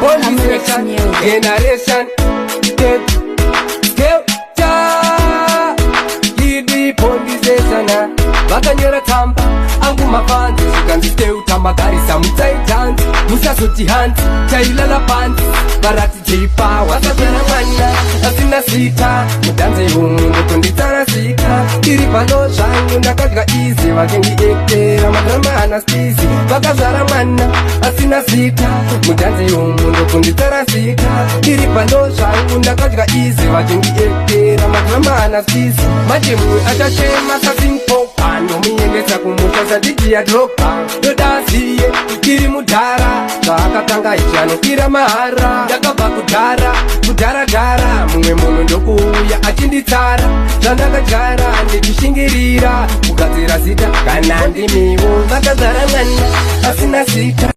Alex Music. Generation Vakanyora tsamba angu mafanzi, zvikanzi steuta magarisa mutsaitanzi, musazoti hanzi tailala panzi, varatidzeipa wasazara mwana asina zita mudhanzi umu ndokunditsarasika. Iri pano zvangu ndakadya izi, vakindiekera madrama anastizi. Vakazvara mwana asina zita mudhanzi umu ndokunditsarasika. Iri pano zvangu ndakadya izi, vachindiekera madrama anastizi. Manje mumwe achachema sasimpopa, ndomuendesa kumusha sadidiya dropa. Ndodaziye tiri mudhara, zvaakatanga izvi anofira mahara. Ndakabva kudhara mudharadhara, mumwe munhu ndokuuya achinditsara zvandakadyara ndichishingirira kugadzira zita. Kana ndimiwo vakazara mwana asina zita.